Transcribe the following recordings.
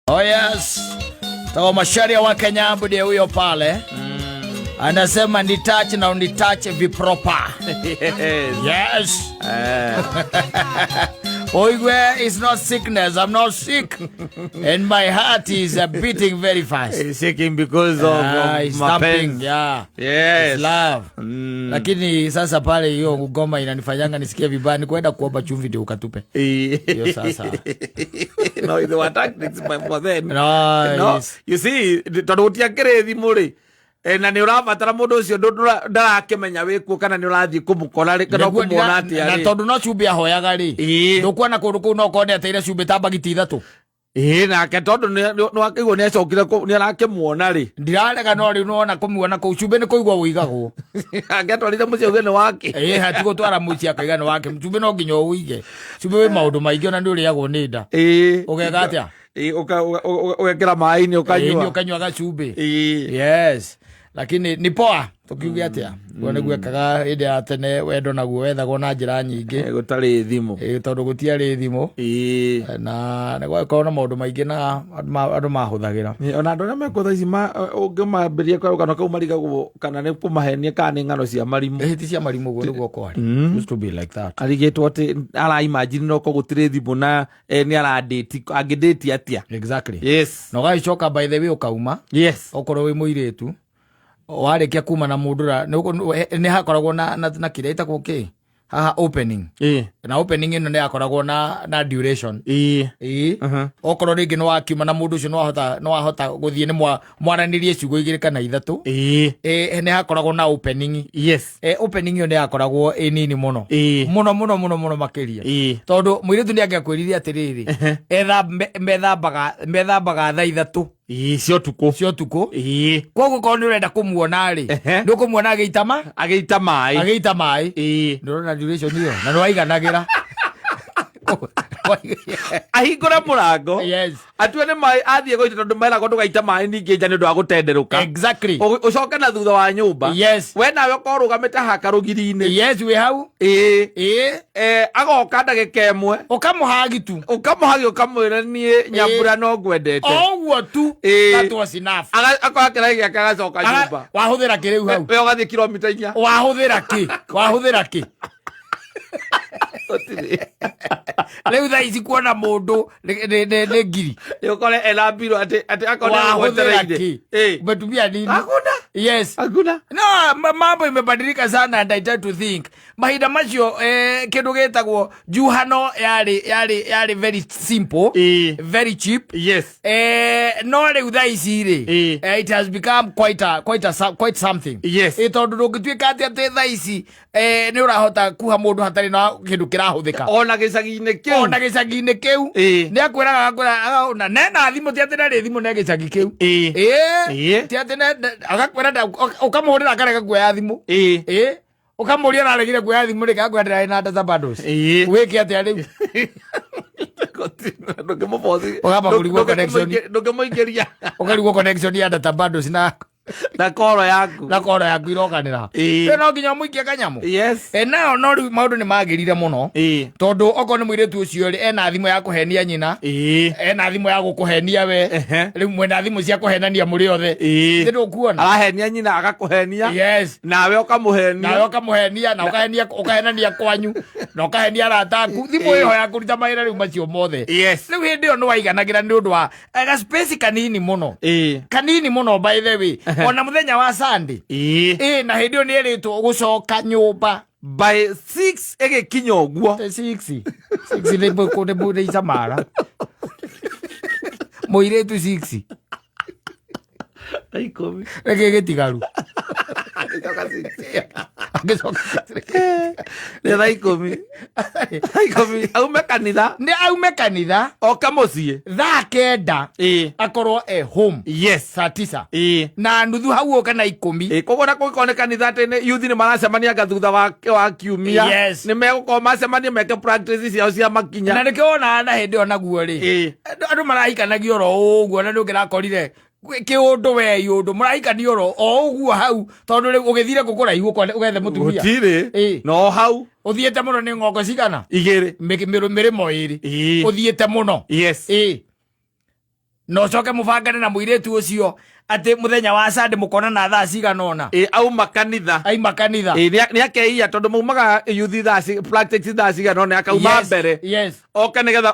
Oh yes. Toka Macharia wa Kenyambu ndiye huyo pale. Anasema ni touch na unitouch viproper. Yes. Yes. Oigwe is not sickness. I'm not sick. And my heart is beating very fast. He's shaking because of, of It's thumping. mapenzi. Yeah. Yes. It's love. Lakini sasa pale hiyo ngoma inanifanyanga nisikie vibaya ni kwenda kuomba chumvi ndio ukatupe. Hiyo sasa. No, there were tactics for them. No, No, you see, tondå gå tiakä rä thimå rä na nä å rabatara må ndå å cio ndarakĩmenya wä kuo kana nä å rathiä kå må kora rä kana Nĩguo kå muona atä na a rä tondå no cumbĩ ahoyaga rĩ, ndũkuona kũndũ kũu no korwo nĩ ateire cumbĩ ta mbagiti 3. Ä nake tondå nä wakĩigua nä acokire nä arakĩ muona rä. Ndirarega, no rĩu nĩwona kũmuona kũu cumbĩ nĩ kũigwo ũigagwo. Angĩatwarire mũciĩ auge nĩ wake. Ĩ hatigũtwara mũciĩ akaiga nĩ wake. Cumbĩ no nginya ũwĩige. Cumbĩ wĩ maũndũ maingĩ, ona nĩ ũrĩagwo nĩ nda. Ũgeka atĩa? Ũgekĩra maĩ-inĩ. Ĩ, nĩ ũkanyua. Ũkanyua gacumbĩ. Ĩ. Yes, lakini ni poa. Tũkiuge atĩa, guo nĩguo ekaga hĩndĩ ya tene. Wendo naguo wethagwo na njĩra nyingĩ. Gũtarĩ thimũ. Ĩ, tondũ gũtiarĩ thimũ. Na nĩ gwagĩkorwo na maũndũ maingĩ na andũ mahũthagĩra. Ona andũ arĩa mekwo thaa ici ũngĩmambĩrĩria karũgano kau marigagwo kana nĩ kũmahenia kana nĩ ng'ano cia marimũ. Ĩ, ti cia marimũ, ũguo nĩguo kwarĩ. Used to be like that. Arigĩtwo atĩ araimagine no ko gũtirĩ thimũ na nĩ arandĩti angĩndĩti atĩa. Na ũgagĩcoka, by the way, ũkauma. Okorwo wĩ mũirĩtu, warĩkia kuma na mũndũ nĩ hakoragwo na kĩrĩa ĩtagwo kĩ haha, opening. Na opening ĩno nĩ yakoragwo na duration. Ĩĩ. Okorwo rĩngĩ nĩ wakiuma na mũndũ ũcio, nĩ wahota gũthiĩ nĩ mwaranĩrie ciugo igĩrĩ kana ithatũ. Ĩ, nĩ hakoragwo na opening. Opening ĩyo nĩ yakoragwo ĩ nini mũno. Mũno mũno mũno mũno makĩria. Tondũ mũirĩtu nĩ angĩakwĩrire atĩrĩrĩ, methambaga thaa 3. Cia ũtukũ. Cia ũtukũ. Koguo korwo nĩ ũrenda kũmuona rĩ, nĩ ũkũmuona agĩita ma Agĩita maĩ. Agĩita maĩ. Ndũrona duration ĩyo na nĩwaiganagĩra. Ahingũre mũrango. Atue nĩ maĩ athiĩ gũita, tondũ meragwo ndũgaita maĩ ningĩ nja nĩ ũndũ wa gũtenderũka. Ũcoke na thutha wa nyũmba. We nawe ũkorwo ũrũgamĩte haka rũgiri-inĩ. Yes, wĩ hau. Ĩĩ. Agoka ndagĩka 1. Ũkamũhagi tu. Ũkamũhagi, ũkamwĩra, "Niĩ Nyambura no ngwendete." O ũguo tu. That was enough. Akoya kĩraĩ gĩake agacoka nyũmba. Wahũthĩra kĩ rĩu hau? We ũgathiĩ kilomita 4. Wahũthĩra kĩ? Wahũthĩra kĩ? Gũtirĩ. Rĩu thaa ici kuona mũndũ nĩ ngiri. Nĩ ũkore ena mbiro atĩ akorwo nĩ Wahũthĩra agũgwetereire. kĩ? Umetumia nini? Hakuna. Hakuna. No, mambo imebadilika sana and I tend to think mahinda macio kindu gitagwo njuhano yari very simple, very cheap. No rĩu thaa ici rĩ, it has become quite something. Tondũ ndũngĩtuĩka atĩ thaa ici nĩ ũrahota kuha mũndũ hatarĩ na kĩndũ kĩrahũthĩka. Ona gĩcagi-inĩ kĩu. Ona gĩcagi-inĩ kĩu. Nĩ akwĩraga, agakwĩra na nena thimũ, ti atĩ ndarĩ thimũ ne gĩcagi kĩu. Ti atĩ agakwĩra ũkamũhũrĩra akarega kuoya thimũ. Ĩĩ, ũkamũria araregire kuoya thimũ rĩ, agakwĩra, "Ndĩrarĩ na data bundles." Wĩke atĩa rĩu? Ndũngĩmũbothi. Ũkamba kũrigwo connection. Ndũngĩmũingĩria. Ũkarigwo connection ya data bundles na na koro yaku. Na koro yaku irokanĩra. Rĩu no nginya ũmũikie kanyamũ. Nao no rĩu maũndũ nĩ magĩrire mũno, tondũ okorwo nĩ mũirĩtu ũcio rĩ, ena thimũ ya kũhenia nyina, ena thimũ ya gũkũhenia we. Rĩu mwena thimũ cia kũhenania mũrĩ othe. Nĩ ndũkuona. Arahenia nyina, agakũhenia. Nawe ũkamũhenia. Nawe ũkamũhenia na ũkahenia, ũkahenania kwanyu na ũkahenia arata aku. Thimũ ĩyo ya kũruta mawĩra rĩu macio mothe. Rĩu hĩndĩ ĩyo nĩ waiganagĩra nĩ ũndũ wa ga space kanini mũno. Kanini mũno, by the way, ona mũthenya wa Sunday. Ĩĩ, na hĩndĩ ĩyo nĩ erĩtwo gũcoka nyũmba By 6 ĩgĩkinya ũguo. 6 nĩ icamara mũirĩtu 6. 10:00. Rĩngĩ gĩtigaru. Agĩcoka 6. Agĩcoka. Nĩ thaa 10, thaa 10 aume kanitha. Nĩ aume kanitha. Oke mũciĩ. Thaa 9. Akorwo e home. Saa 9. Na nuthu hau ũke na 10. Koguo na kũngĩkorwo nĩ kanitha atĩ nĩ youth nĩ maracemania anga thutha wa kiumia, nĩ megũkorwo macemanie meke practice ciao cia makinya. Na nĩkĩo wonaga na hĩndĩ ĩyo naguo rĩ, andũ marahikanagia oro ũguo, na nĩ ũngĩrakorire kĩũndũ we ũndũ mũrahikania oro o ũguo hau, tondũ rĩu ũgĩthire kũ kũraihu ũgethe mũtumia? Gũtirĩ. No hau. Ũthiĩte mũno nĩ ng'ongo cigana? 2. Mĩrĩmo 2. Ũthiĩte mũno. Na ũcoke mũbangane na mũirĩtu ũcio atĩ mũthenya wa Sunday mũkonana thaa cigana ũna. Ĩ, auma kanitha. Aima kanitha. Ĩ, nĩ akeiya tondũ maumaga youth thaa practice thaa cigana ũna, akauma mbere. Oke nĩgetha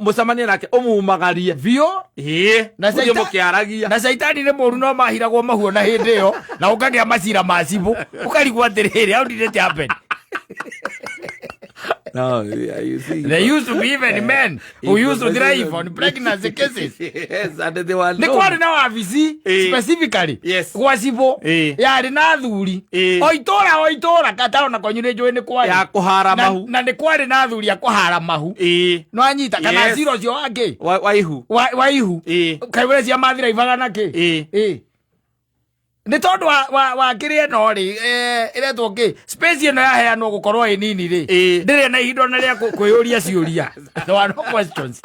mũcemanie nake, ũmumagarie. Biũ. Ĩ, Na mũthiĩ mũkĩaragia. Na caitani nĩ mũru, no mahiragwo mahuo na hĩndĩ ĩyo na ũkagĩa macira ma cibũ, ũkarigwo atĩrĩrĩ, how did it happen? No, yeah, you see. There used to be even men who used to thrive on pregnancy cases. Yes, and they were Nĩ known. kwarĩ na wabici specifically gwa cibũ yarĩ na athuri o itũra o itũra, katao na kwanyu nĩ njũĩ nĩ kwarĩ Ya kũhara mahu. Na nĩ kwarĩ na athuri a kũhara mahu. No anyita kana cira ũcio wangĩ Wa ihu. Wa ihu. Kaĩ ũrecia mathiraibaga na kĩ? Nĩ tondũ wa kĩrĩa ĩno rĩ, ĩretwo kĩ, space ĩno yaheanwo gũkorwo ĩ nini rĩ, ndĩrĩ na ihinda ona rĩa kwĩyũria ciũria. There were no questions.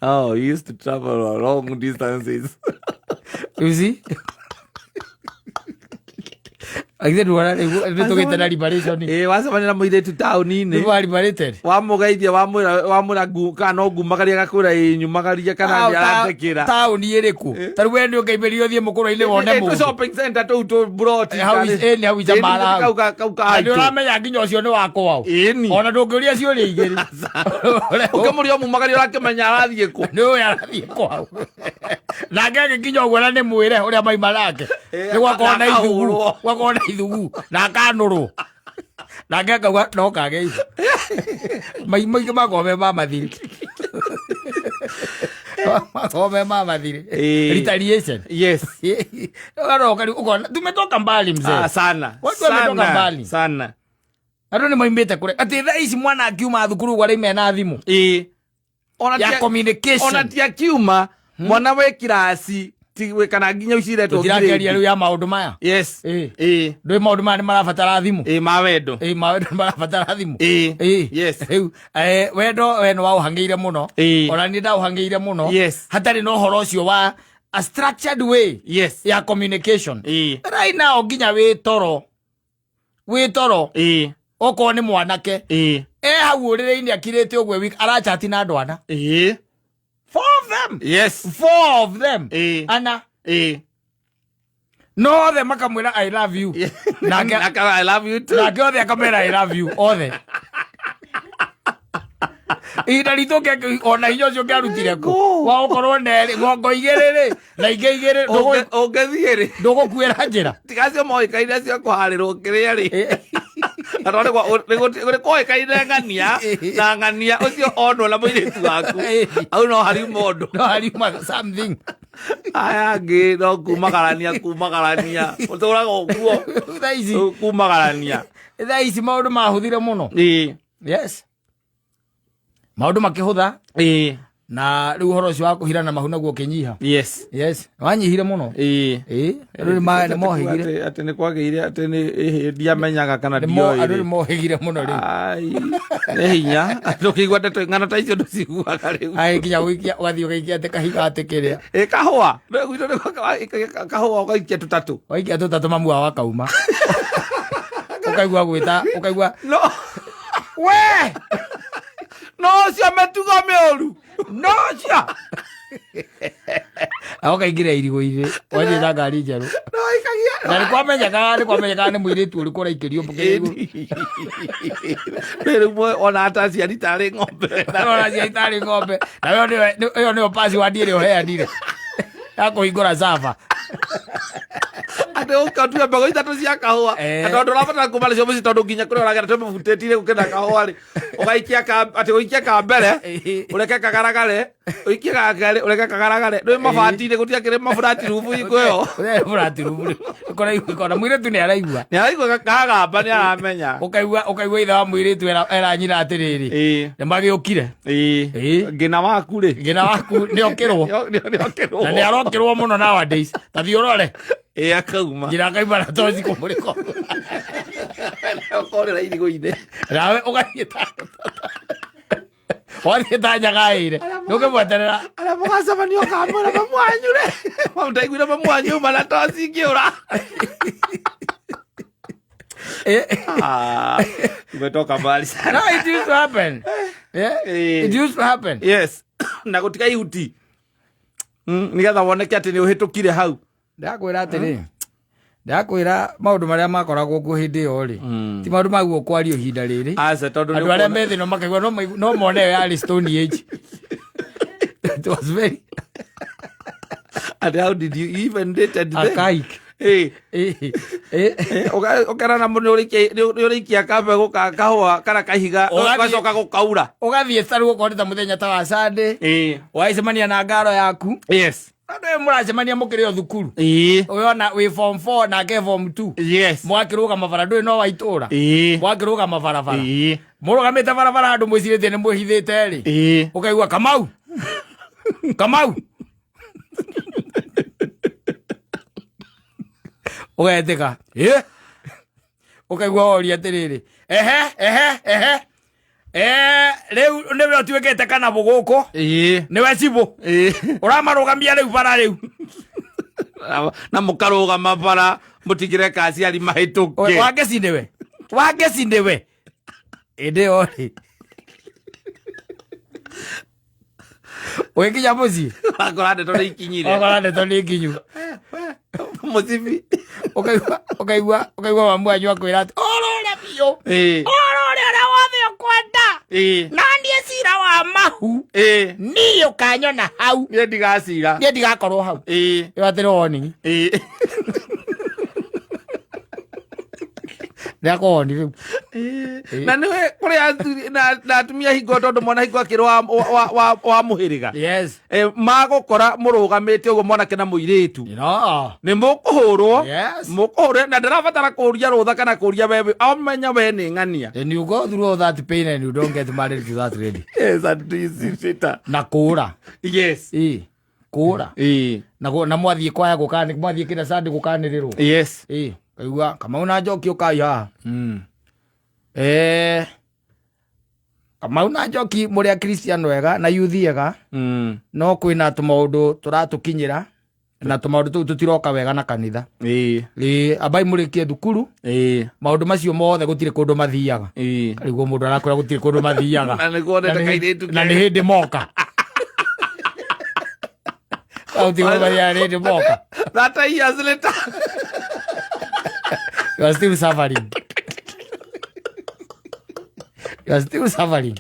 Oh, he used to travel long distances. You see, Agithĩ nduona rĩu nĩ tũgĩte na liberation? Ĩ, wacemania na mũirĩtu taũni-inĩ, Nĩ wa liberated. Wamũgeithia, wamwĩra kana no ngumagaria, gakwĩra ĩ nyumagaria kana nĩ arathekĩra. Taũni ĩrĩkũ? Ta rĩu we nĩ ũngĩaimĩrire ũthiĩ mũkũrũ-inĩ wone Tũ mũndũ? Shopping center tũu tũ broti. Hau nĩ hau icamara hau. Kau ka Na nĩ ũramenya nginya ũcio nĩ wa kwao. Ĩni. Ona ndũngĩũria ciũria igĩrĩ. Ũkĩmũria ũmumagaria, ũrakĩmenya arathiĩ kũ. Nĩ ũyũ arathiĩ kwao, nake agĩkinya ũguo na nĩ mwĩre ũrĩa maima nake, nĩ gwakorwo na ithugu. Akahũrwo. Gwakorwo na ithugu na akanũrwo, nake akauga no kage ihu mai maingĩ makorwo me ma mathiri, makorwo me ma mathiri. Retaliation. Ũgaroka rĩu ũkona tumetoka mbali, mzee. Ah, sana. Watu wametoka Sana, mbali. sana. Andũ nĩ maimĩte kũrĩa atĩ thaa ici mwana akiuma thukuru ũguo araima ena thimũ Ona ya communication. Ona ti akiuma mwana wĩ kiraci ti kana nginya ici iretwo Tũtirakĩaria grade. rĩu ya maũndũ maya. Ndũĩ maũndũ maya nĩ marabatara thimũ. Ĩ, ma wendo. Ĩ, maũndũ nĩ marabatara thimũ. Rĩu wendo we nĩ waũhang'ĩire mũno. Ona niĩ ndaũhang'ĩire mũno. Hatarĩ na ũhoro ũcio wa a structured way ya communication. Right now nginya wĩ toro, wĩ toro, okorwo nĩ mwanake, e hau ũrĩrĩ-inĩ akirĩte ũguo wiki arachati na andũ ana. Four of them. Four of them. Ana. No othe makamwĩra "I love you". Nake I love you too. Nake othe akamwĩra "I love you" othe. Ihinda ritũ ona hinya ũcio ũngĩarutire kũ wa gũkorwo nerĩ ng'ongo igĩrĩ rĩ na ingĩ igĩrĩ Ũngĩthiĩ rĩ, ndũgũkuĩra njĩra. Tiga acio moĩkaine acio kũharĩrwo kĩrĩa rĩ, nĩ kũĩkaine ng'ania na ng'ania ũcio onwo na mũirĩtu waku au no hariuma ũndũ. No hariuma something. Aya angĩ no kumagarania kumagarania ũtũraga ũguo. Thaa ici Kumagarania. Thaa ici maũndũ mahũthire mũno. Yes, maũndũ makĩhũtha na rĩu ũhoro ũcio wa kũhirana mahu naguo ũkĩnyiha. Yes, wanyihire mũno. Ĩ, andũ nĩ mohĩgire. Atĩ nĩ kwagĩire atĩ nĩ ĩhĩ ndiamenyaga kana Andũ ndioĩ. nĩ mohĩgire mũno rĩu. Ai, nĩ hinya ndũkĩigua ndeto ng'ano ta icio ndũciguaga rĩu. Ai, nginya gũikia ũgathiĩ ũgaikia atĩ kahiga atĩ kĩrĩa. Ĩ, kahũa. Nĩ gwitũ nĩ kahũa ũgaikia tũtatũ. Waikia tũtatũ, mamu wao akauma, ũkaigua gwĩta, ũkaigua No we no ũcio mĩtugo mĩũru. No cio ũkaingĩra irigũ-inĩ wathiĩ na ngari njerũ. No ikagia. Na nĩ kwamenyekaga nĩ mũirĩtu ũrĩkũ ũraikĩrio mbũkĩ igũrũ. Rĩu ona ata aciari tarĩ ng'ombe. Ona aciari tarĩ ng'ombe, na ĩyo nĩyo password ĩrĩa ũheanire ya kũhingũra server. Atĩ ũka ũtue mbegũ ithatũ cia kahũa. Tondũ ũrabatara kuma nacio mũciĩ, tondũ nginya kũrĩa ũragera tũmĩbutĩtire gũkĩna kahũa rĩ, ũgaikia ka atĩ ũikie ka mbere, ũreke kagaragare, ũikie ga kerĩ, ũreke kagaragare. Nĩ mabati-inĩ gũtiakĩrĩ maburati rubu hingo ĩyo. Burati rubu kũraigua na mũirĩtu nĩ araigua. Nĩ araigua kagamba, nĩ aramenya. Ũkaigua ithe wa mũirĩtu era nyina atĩrĩrĩ, nĩ magĩũkire. Ngina waku rĩ. Ngina waku nĩ okĩrwo. Nĩ okĩrwo. Na nĩ arokĩrwo mũno nowadays, ta thiĩ ũrore. Ĩ, akauma. Ngira akauma na toci kũmũrĩko. Ũkorĩra irigũ-inĩ. Nawe ũgathiĩ ta wathiĩ ta nyagaĩre ndũngĩmweterera. Arĩa mũgacemania ũkamwĩra mamu wanyu rĩ, ndaiguire mamu wanyu uma na toci ngĩũra. Ah, umetoka mbali sana. No, it used to happen. Yeah? It used to happen. Na gũtiga ihuti. Nĩgetha woneke atĩ nĩ ũhĩtũkire hau. Ndakwĩra atĩrĩ, ndakwĩra maũndũ marĩa makoragwo kuo hĩndĩ ĩyo rĩ, ti maũndũ maguo kwario ihinda rĩrĩ. Aca, tondũ Andũ arĩa methĩ no makaigua no mone ĩyo yarĩ stone age. It was very And how did you even dated then? archaic. Ũkerana mũno nĩ ũrĩikia kambegũ ka kahũa kana kahiga, ũgacoka gũkaura. Ũgathiĩ ta rĩu okorwo nĩ ta mũthenya ta wa Sunday, ũgagĩcemania na ngaro yaku. Andũ aya mũracemania mũkĩrĩ o thukuru. Ũyona wĩ form 4 nake form 2. Mwakĩrũgama bara, ndũĩ no wa itũra. Mwakĩrũgama barabara. Mũrũgamĩte barabara andũ mwĩcirĩtie nĩ mwĩhithĩte rĩ. Ũkaigua Kamau. Kamau. Ũgetĩka. Ũkaigua woria atĩrĩrĩ. Ehe, ehe, ehe. Rĩu nĩwe ũtuĩkĩte kana gũkũ. Nĩwe cibũ. Ũramarũgamia rĩu bara rĩu. Na mũkarũgama bara mũtigĩreka aciari mahĩtũke. Wangeci nĩwe. Wangeci nĩwe. Ĩndĩ ĩyo rĩ. Ũgĩkinya mũciĩ. Wakora ndeto nĩ ikinyire. Wakora ndeto nĩ nginyu. Mũcibi. Ũkaigua mamu wanyu akwĩra atĩ, ũrũre biũ. Ũrũre ũrĩa wothe ũkwenda. Na niĩ cira wa mahu. Niĩ ũkanyona hau. Niĩ ndigacira. Niĩ ndigakorwo hau. Ĩyo atĩrĩ warning. Ndĩrakũwoni rĩu. Na nĩwe kũrĩ athuri na atumia hingo tondũ mwana hingo akĩrwo wa mũhĩrĩga. Magũkora mũrũgamĩte ũguo mwanake na mũirĩtu. Nĩ mũkũhũrwo. Mũkũhũrwo na ndĩrabatara kũria rũtha kana kũria wewe. Amenya we nĩ ng'ania. And you go through all that pain and you don't get married to that lady. Yes, and this is it. Na kũra. Kũra. Na mwathiĩ kwaya gũkani, mwathiĩ kĩrĩa Sunday gũkanĩrĩrwo. Kaigua Kamau na Njoki ũkai haha. Kamau na Njoki mũrĩ a Christian wega na youth ega. No kwĩna tũmaũndũ tũratũkinyĩra na tũmaũndũ tũu tũtiroka wega na kanitha. Ambai mũrĩkie thukuru. Maũndũ macio mothe gũtirĩ kũndũ mathiaga. Karĩguo mũndũ arakwĩra gũtirĩ kũndũ mathiaga. Na nĩguo wonete kairĩtu Na nĩ hĩndĩ moka. Gũtirĩ kũndũ mathiaga, nĩ hĩndĩ moka. 30 years later. You are still suffering. You are still suffering.